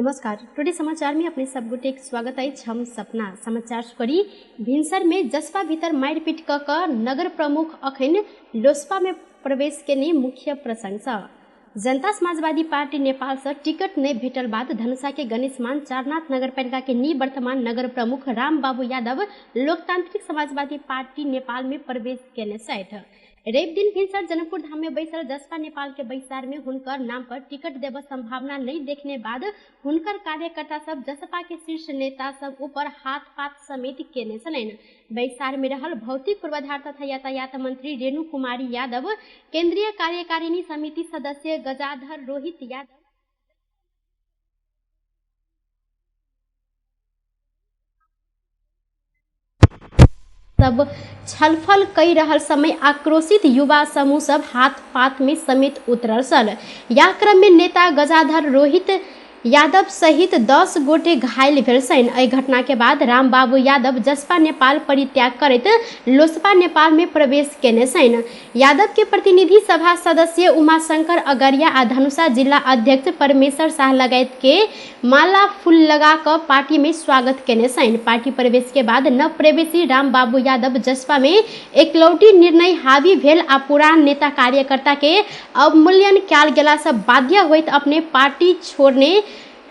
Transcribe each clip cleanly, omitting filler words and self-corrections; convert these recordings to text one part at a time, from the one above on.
नमस्कार, टुडे समाचार में अपने सब गोटे के स्वागत अछि। हम सपना समाचार करी। भिनसर में जसपा भीतर मारिपीट क नगर प्रमुख अखन लोसपा में प्रवेश केने मुख्य प्रशंसा। जनता समाजवादी पार्टी नेपाल से टिकट नहीं भेटल बाद धनुषा के गणेशमान चारनाथ नगरपालिका के निवर्तमान नगर प्रमुख राम बाबू यादव लोकतांत्रिक समाजवादी पार्टी नेपाल में प्रवेश केने छथि। रवि दिन भिनसर जनकपुर धाम में बैसल जसपा नेपाल के बैसार में हुनकर नाम पर टिकट देव संभावना नहीं देखने बाद हुनकर कार्यकर्ता सब जसपा के शीर्ष नेता सब ऊपर हाथ पात समेत केने छलनि। बैसार में रहल भौतिक पूर्वाधार तथा यातायात मंत्री रेणु कुमारी यादव, केंद्रीय कार्यकारिणी समिति सदस्य गजाधर रोहित यादव सब छलफल कई रहल समय आक्रोशित युवा समूह सब हाथ पात में समेत उतरल छल। यह क्रम में नेता गजाधर रोहित यादव सहित 10 गोटे घायल भेल छनि। एहि घटना के बाद रामबाबू यादव जसपा नेपाल परित्याग करैत लोसपा नेपाल में प्रवेश केने छनि। यादव के प्रतिनिधि सभा सदस्य उमाशंकर अगरिया आ धनुषा जिला अध्यक्ष परमेश्वर शाह लगायत के माला फूल लगा क पार्टी में स्वागत केने छनि। पार्टी प्रवेश के बाद नवप्रवेशी रामबाबू यादव जसपा में एकलौटी निर्णय हावी भेल आ पुरान नेता कार्यकर्ता के अवमूल्यन कयल गेला से बाध्य होइत अपने पार्टी छोड़ने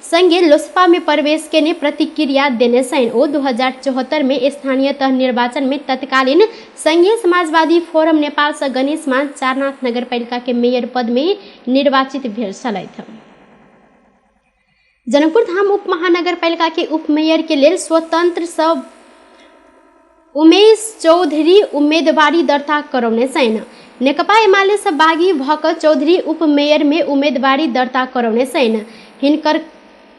संगे लोसपा में प्रवेश केने प्रतिक्रिया देने छनि। ओ 2074 में स्थानीय तह निर्वाचन में तत्कालीन संघीय समाजवादी फोरम नेपाल से गणेशमान चारनाथ नगरपालिका के मेयर पद में निर्वाचित भेल छलथि। जनकपुर धाम उप महानगरपालिका के उप मेयर के लेल स्वतंत्र सब उमेश चौधरी उम्मीदवारी दर्ता करौने छनि। नेकपा एमाले से बागी भ क चौधरी उप मेयर में उम्मीदवारी दर्ता करौने छनि। हिनकर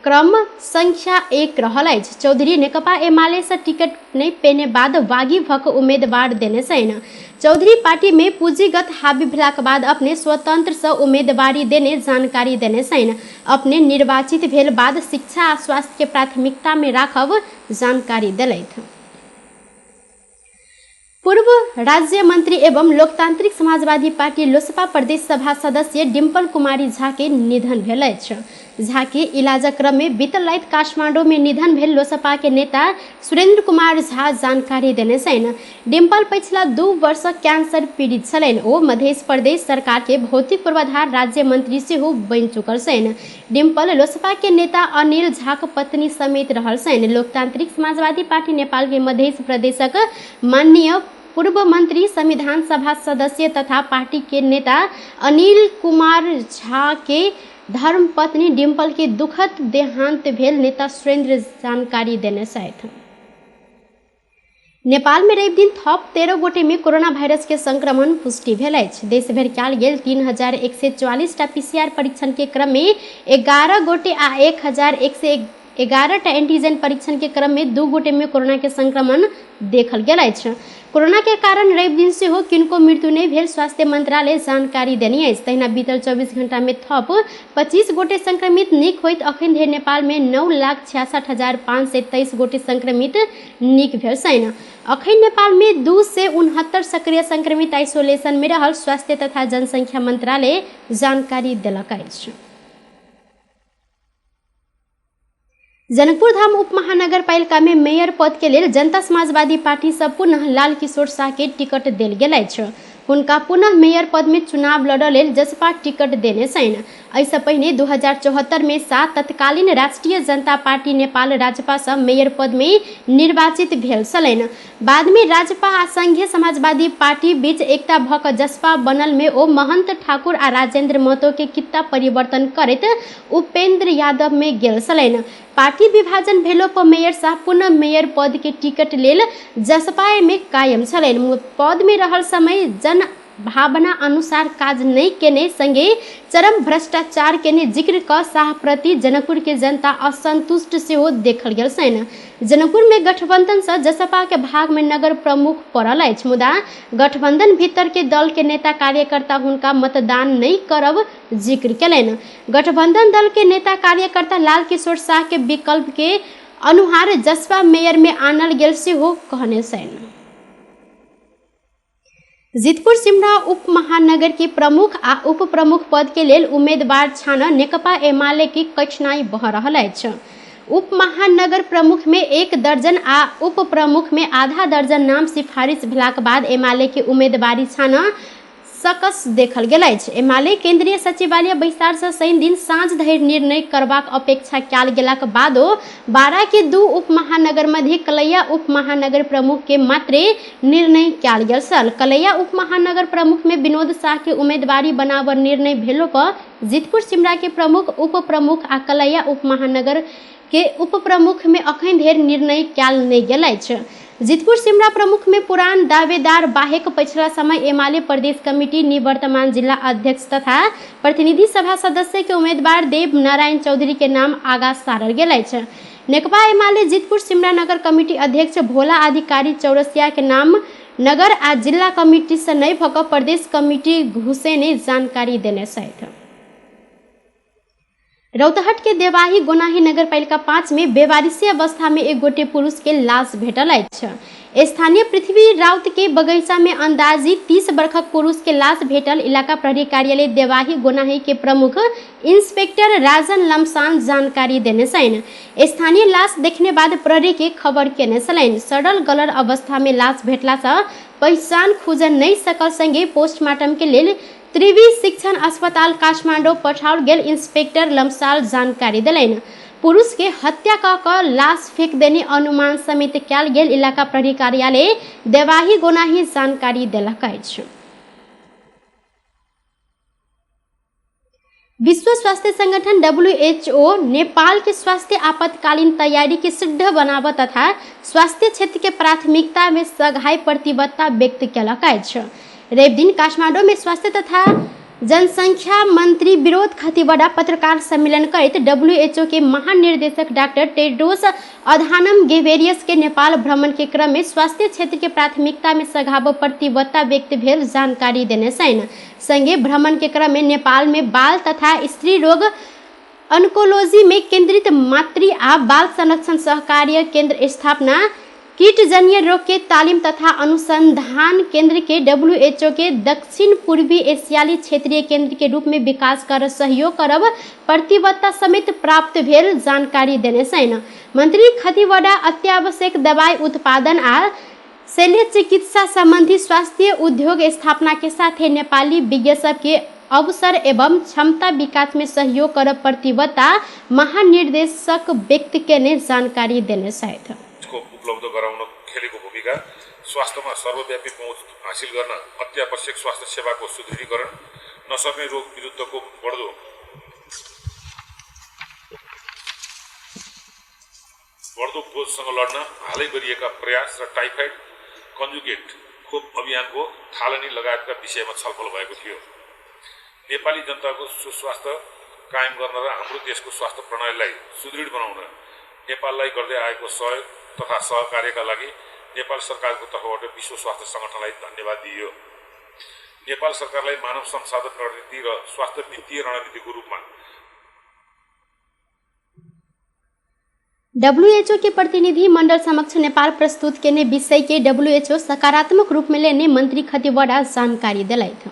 क्रम संख्या 1 रहल अछि। चौधरी नेकपा एमाले से टिकट नहीं पेने बाद बागी भ क उम्मीदवार देने छनि। चौधरी पार्टी में पूंजीगत हावी भेलाक बाद अपने स्वतंत्र से उम्मीदवारी देने जानकारी देने छनि। अपने निर्वाचित भेल बाद शिक्षा आ स्वास्थ्य के प्राथमिकता में राखब जानकारी देलथि। पूर्व राज्य मंत्री एवं लोकतांत्रिक समाजवादी पार्टी लोसपा प्रदेश सभा सदस्य डिम्पल कुमारी झा के निधन भेल अछि। झा के इलाजक क्रम में बीतल राति काठमांडू में निधन भेल लोसपा के नेता सुरेंद्र कुमार झा जानकारी देने छनि। डिम्पल पछिला 2 वर्ष कैंसर पीड़ित छलनि। ओ मध्य प्रदेश सरकार के भौतिक पूर्वाधार राज्य मंत्री सेहो बनि चुकल छनि। डिम्पल लोसपा के नेता अनिल झाक पत्नी समेत रहल छनि। लोकतांत्रिक समाजवादी पार्टी नेपाल के मध्य प्रदेशक माननीय पूर्व मंत्री, संविधान सभा सदस्य तथा पार्टी के नेता अनिल कुमार झा के धर्मपत्नी डिम्पल के दुखद देहांत भेल नेता सुरेंद्र जानकारी देने छथि। नेपाल में रवि दिन थप 13 गोटे में कोरोना वायरस के संक्रमण पुष्टि भेल अछि। देश भरि कयल गेल 3144 टा पीसीआर परीक्षण के क्रम में 11 गोटे आ 1111 टा एंटीजन परीक्षण के क्रम में 2 गोटे में कोरोना के संक्रमण देखल गेल अछि। कोरोना के कारण रवि दिन सेहो किनको मृत्यु नहि भेल स्वास्थ्य मंत्रालय जानकारी देने अछि। तहिना बीतल 24 घंटा में थप 25 गोटे संक्रमित नीक होइत अखन धरि नेपाल में 9,66,523 गोटे संक्रमित नीक भेल छनि। अखन नेपाल में 269 सक्रिय संक्रमित आइसोलेशन में रहल स्वास्थ्य तथा जनसंख्या मंत्रालय जानकारी देलक अछि। जनकपुर धाम उप महानगरपालिका में मेयर पद के लेल जनता समाजवादी पार्टी से पुनः लाल किशोर शाह के टिकट देल गेल अछि। हुनका पुनः मेयर पद में चुनाव लड़ऽ लेल जसपा टिकट देने छनि। एहिसँ पहिने 2074 में शाह तत्कालीन राष्ट्रीय जनता पार्टी नेपाल राजपा से मेयर पद में निर्वाचित भेल छलनि। बाद में राजपा आ संघीय समाजवादी पार्टी बीच एकता भ क जसपा बनल में ओ महंत ठाकुर आ राजेंद्र महतो के कित्ता परिवर्तन करैत उपेंद्र यादव में गेल छलनि। पार्टी विभाजन भेलो पर मेयर शाह पुनः मेयर पद के टिकट लेल जसपा में कायम छलनि। पद में रहल समय जन भावना अनुसार काज नहीं केने संगे चरम भ्रष्टाचार केने जिक्र क शाह प्रति जनकपुर के जनता असंतुष्ट सेहो देखल गेल छनि। जनकपुर में गठबंधन से जसपा के भाग में नगर प्रमुख पड़ल अछि, मुदा गठबंधन भीतर के दल के नेता कार्यकर्ता हुनका मतदान नहीं करब जिक्र केलनि। गठबंधन दल के नेता कार्यकर्ता लाल किशोर शाह के विकल्प के अनुहार जसपा मेयर में आनल गेल सेहो कहने छनि। जितपुर सिमरा उप महानगर के प्रमुख आ उप प्रमुख पद के लेल उम्मीदवार छान नेकपा एमाले की कठिनाई भऽ रहल अछि। उप महानगर प्रमुख में 1 दर्जन आ उप प्रमुख में आधा दर्जन नाम सिफारिश भेलाक बाद एमाले के उम्मीदवारी छान सकस देखल गेल अछि। एमाले केंद्रीय सचिवालय बैसार से शनि दिन साँझ धरि निर्णय करबाक अपेक्षा कयल गेलाक बादो 12 के 2 उप महानगर मध्य कलैया उप महानगर प्रमुख के मात्रे निर्णय कयल गेल छल। कलैया उप महानगर प्रमुख में विनोद शाह के उम्मीदवारी बनाबर निर्णय भेलो पर जितपुर सिमरा के प्रमुख, उप प्रमुख आ कलैया उप महानगर के उप प्रमुख में अखन धरि निर्णय कयल नहि गेल अछि। जितपुर सिमरा प्रमुख में पुरान दावेदार बाहेक पछिला समय एमाले प्रदेश कमिटी निवर्तमान जिला अध्यक्ष तथा प्रतिनिधि सभा सदस्य के उम्मीदवार देव नारायण चौधरी के नाम आगा सारल गेल अछि। नेकपा एमाले जितपुर सिमरा नगर कमिटी अध्यक्ष भोला अधिकारी चौरसिया के नाम नगर आ जिला कमिटी से नहि भऽ कऽ प्रदेश कमिटी घुसेने जानकारी देने छथि। रौतहट के देवाही गोनाही नगरपालिका 5 में बेवारिसी अवस्था में एक गोटे पुरुष के लाश भेटल अछि। स्थानीय पृथ्वी राउत के बगीचा में अंदाजी 30 वर्षक पुरुष के लाश भेटल इलाका प्रहरी कार्यालय देवाही गोनाही के प्रमुख इंस्पेक्टर राजन लमसान जानकारी देने छनि। स्थानीय लाश देखने बाद प्रहरी के खबर केने छलनि। सड़ल गलल अवस्था में लाश भेटला से पहचान खुजल नहीं सकल संगे पोस्टमार्टम के लेल त्रिवी शिक्षण अस्पताल काठमाडौँ पठाओल गेल इंस्पेक्टर लम्साल जानकारी देलनि। पुरुष के हत्या कऽ कऽ लाश फेंक देने अनुमान समेत कयल गेल इलाका प्रहरी कार्यालय देवाही गोनाही जानकारी देलक अछि। विश्व स्वास्थ्य संगठन WHO Nepal के स्वास्थ्य आपातकालीन तैयारी के सुदृढ़ बनाबऽ तथा स्वास्थ्य क्षेत्र के प्राथमिकता में सघाई प्रतिबद्धता व्यक्त केलक अछि। रवि दिन काठमाडौँ में स्वास्थ्य तथा जनसंख्या मंत्री विरोध खतिवड़ा पत्रकार सम्मेलन करैत WHO के महानिर्देशक डॉक्टर टेड्रोस अधानम घेब्रेयसस के नेपाल भ्रमण के क्रम में स्वास्थ्य क्षेत्र के प्राथमिकता में सघाब प्रतिबद्धता व्यक्त भेल जानकारी देने छनि। संगे भ्रमण के क्रम में नेपाल में बाल तथा स्त्री रोग ऑन्कोलॉजी में केंद्रित मातृ आ बाल संरक्षण सहकार्य केंद्र स्थापना, कीटजन्य रोग के तालीम तथा अनुसंधान केंद्र के WHO के दक्षिण पूर्वी एशियाली क्षेत्रीय केंद्र के रूप में विकास कर सहयोग करब प्रतिबद्धता समेत प्राप्त भेल जानकारी देने छनि। मंत्री खतिवड़ा अत्यावश्यक दवाई उत्पादन आ शल्य चिकित्सा संबंधी स्वास्थ्य उद्योग स्थापना के साथ नेपाली विज्ञ सबके अवसर एवं क्षमता विकास में सहयोग करब प्रतिबद्धता महानिर्देशक व्यक्त केने जानकारी देने छथि। उपलब्ध गराउन खेलेको भूमिका, स्वास्थ्यमा सर्वव्यापी पहुँच हासिल गर्न अत्यावश्यक स्वास्थ्य सेवाको सुदृढीकरण, नसर्ने रोग विरुद्धको बढ्दो बोझसँग लड्न हालै गरिएका प्रयास र टाइफाइड कन्जुगेट खोप अभियानको थालनी लगायतका विषयमा छलफल भएको थियो। नेपाली जनताको सुस्वास्थ्य कायम गर्न र हाम्रो देशको स्वास्थ्य प्रणालीलाई सुदृढ बनाउन नेपाललाई गर्दै आएको सहयोग तथा सहकार्यका लागि नेपाल सरकारको तर्फबाट विश्व स्वास्थ्य संगठनलाई धन्यवाद दिइयो। नेपाल सरकारलाई मानव संसाधन रणनीति र स्वास्थ्य वित्तीय रणनीतिको रूपमा WHO के प्रतिनिधि मंडल समक्ष नेपाल प्रस्तुत केने विषय के WHO सकारात्मक रूप में लेने मंत्री खतिवड़ा जानकारी दिलथि।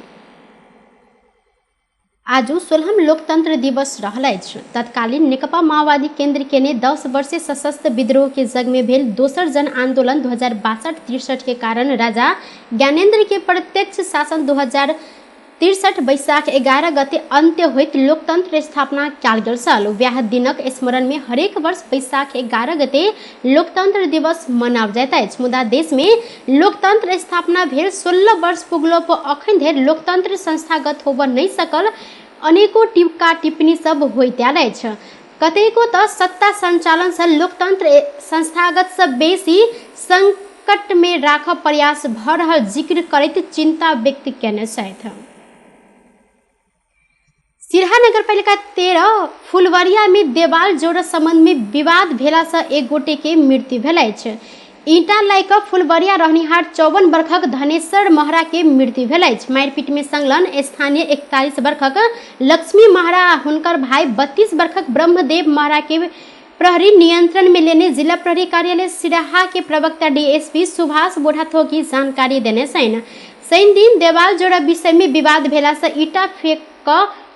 आज 16 लोकतंत्र दिवस रहल अछि। तत्कालीन नेकपा माओवादी केंद्र केने 10 वर्षीय सशस्त्र विद्रोह के जग में भेल दोसर जन आंदोलन 2062-63 के कारण राजा ज्ञानेन्द्र के प्रत्यक्ष शासन 2063 वैशाख 11 गते अन्त्य होइत लोकतंत्र स्थापना कयल गेल छल। वएह दिनक स्मरण में हरेक वर्ष वैशाख 11 गते लोकतंत्र दिवस मनाओल जाइत अछि। मुदा देश में लोकतंत्र स्थापना भेल 16 वर्ष पुगलो पर अखन धरि लोकतंत्र संस्थागत होबऽ नहि सकल अनेको टीका टिप्पणी सब होइत आयल अछि। कतेको तऽ सत्ता संचालन से लोकतंत्र संस्थागत से बेसी संकट में राखब प्रयास भऽ रहल जिक्र करैत चिंता व्यक्त केने छथि। सिरहा नगरपालिका 13 फुलवरिया में देवाल जोड़ संबंध में विवाद भेला से एक गोटे के मृत्यु भेल अछि। ईंटा लय कऽ फुलवरिया रहनिहार 54 वर्षक धनेश्वर महरा के मृत्यु भेल अछि। मारिपीट में संलग्न स्थानीय 41 वर्षक लक्ष्मी महरा हुनकर भाई 32 वर्षक ब्रह्मदेव महरा के प्रहरी नियंत्रण में लेने जिला प्रहरी कार्यालय सिराहा के प्रवक्ता डीएसपी सुभाष बोढ़ाथोकी जानकारी देने छनि। शनि दिन देवाल जोड़ा विषय में विवाद भेला से ईटा फेंक क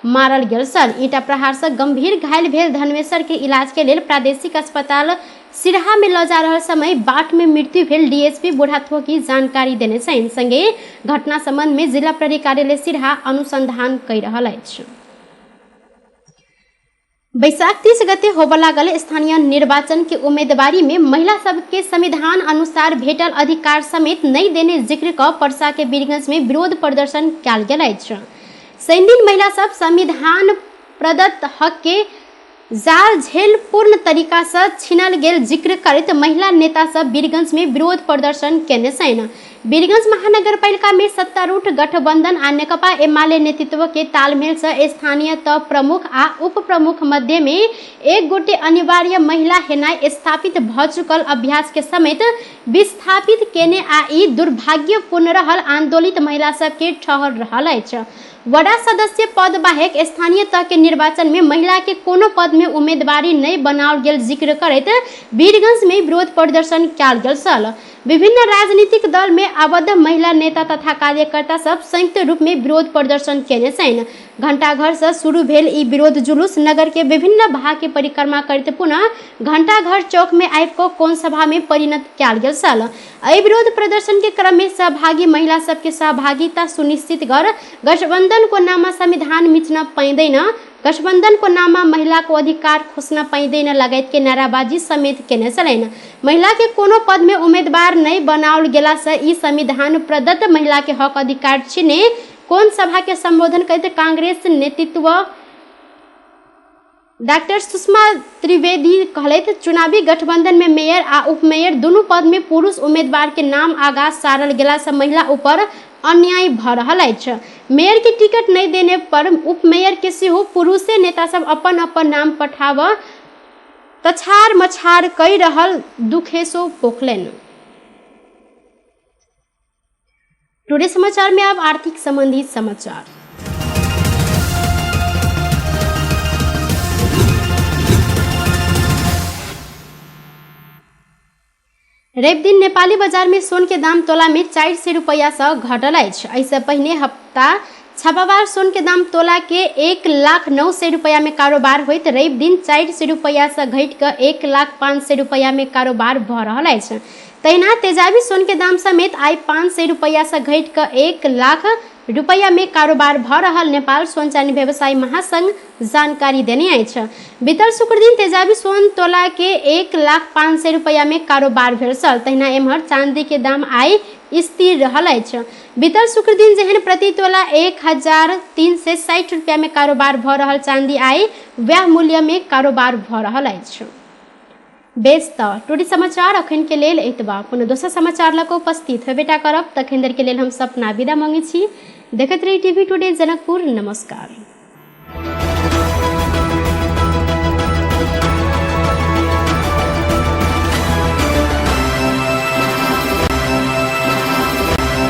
मारल गेल छल। ईटा प्रहार से गंभीर घायल भेल धनेश्वर के इलाज के लेल प्रादेशिक अस्पताल सिरहा में ल जा रहल समय बाट में मृत्यु भेल डीएसपी बुढ़ाथोकी जानकारी देने छनि। संगे घटना संबंध में जिला प्रहरी कार्यालय सिरहा अनुसंधान कर रहल अछि। बैशाख 30 गते होबय लागल स्थानीय निर्वाचन के उम्मीदवारी में महिला सबके संविधान अनुसार भेटल अधिकार समेत नहीं देने जिक्र क परसा के वीरगंज में विरोध प्रदर्शन कयल गेल अछि। शनि दिन महिला सब संविधान प्रदत्त हक के जाल झेल पूर्ण तरीका से छीनल गेल जिक्र करैत महिला नेता सब वीरगंज में विरोध प्रदर्शन केने छनि। वीरगंज महानगरपालिका में सत्तारूढ़ गठबंधन आ नेकपा एमाले नेतृत्व के तालमेल से स्थानीय तह प्रमुख आ उप प्रमुख मध्य में एक गोटे अनिवार्य महिला हेनाइ स्थापित भ चुकल अभ्यास के समेत विस्थापित केने आ ई दुर्भाग्यपूर्ण रहल आंदोलित महिला सबके ठहर रहल अछि। वडा सदस्य पद बाहेक स्थानीय तह के निर्वाचन में महिला के कोनो पद में उम्मीदवारी नहीं बनाओल गेल जिक्र करैत वीरगंज में विरोध प्रदर्शन कयल गेल छल। विभिन्न राजनीतिक दल में आबद्ध महिला नेता तथा कार्यकर्ता सब संयुक्त रूप में विरोध प्रदर्शन केने छनि। घंटाघर से शुरू भेल ई विरोध जुलूस नगर के विभिन्न भाग के परिक्रमा करैत पुनः घंटाघर चौक में आबि कऽ कोण सभा में परिणत कयल गेल छल। एहि विरोध प्रदर्शन के क्रम में सहभागी महिला सबके सहभागिता सुनिश्चित कर गठबंधन को नाममा संविधान मिच्न पाइँदैन, गठबंधन को नाममा महिला को अधिकार खोज्न पाइँदैन लगायत के नाराबाजी समेत केने छलनि। महिला के कोनो पद में उम्मीदवार नहीं बनाओल गेला से ई संविधान प्रदत्त महिला के हक अधिकार छीने कोण सभा के संबोधन करैत कांग्रेस नेतृत्व डॉक्टर सुषमा त्रिवेदी कहलथि, चुनावी गठबंधन में मेयर आ उपमेयर दुनू पद में पुरुष उम्मीदवार के नाम आगा सारल गेला से महिला ऊपर अन्याय भ रहल अछि। मेयर के टिकट नहीं देने पर उपमेयर के सेहो पुरुषे नेता सब अपन अपन नाम पठाब तछार मछार कहि रहल दुखेसो पोखलनि। टुडे समाचार में अब आर्थिक संबंधी समाचार। रवि दिन नेपाली बाजार में सोन के दाम तोला में 400 रुपया से घटल अछि। एहिसँ पहिने हप्ता छपाबार सोन के दाम तोला के 1,09,000 रुपया में कारोबार होइत रवि दिन 400 रुपया से घटि कऽ 1,05,000 रुपया में कारोबार भऽ रहल अछि। तहिना तेजाबी सोन के दाम समेत आइ 500 रुपया से घटि कऽ 1,00,000 रुपया में कारोबार भऽ रहल नेपाल सोन चानी व्यवसायी महासंघ जानकारी देने अछि। बीतल शुक्र दिन तेजाबी सोन तोला के 1,05,000 रुपया में कारोबार भेल छल। तहिना एम्हर चांदी के दाम आइ स्थिर रहल अछि। बीतल शुक्र दिन जेहन प्रति तोला 1,360 रुपया में कारोबार भऽ रहल चांदी आइ वएह मूल्य में कारोबार भऽ रहल अछि। बेस तऽ टुडे समाचार अखन के लेल एतबा। पुनः दोसर समाचार लऽ कऽ उपस्थित होबेटा करब। तखन देर के लेल हम सपना विदा मांगै छी। देखैत रही टीवी टुडे जनकपुर। नमस्कार।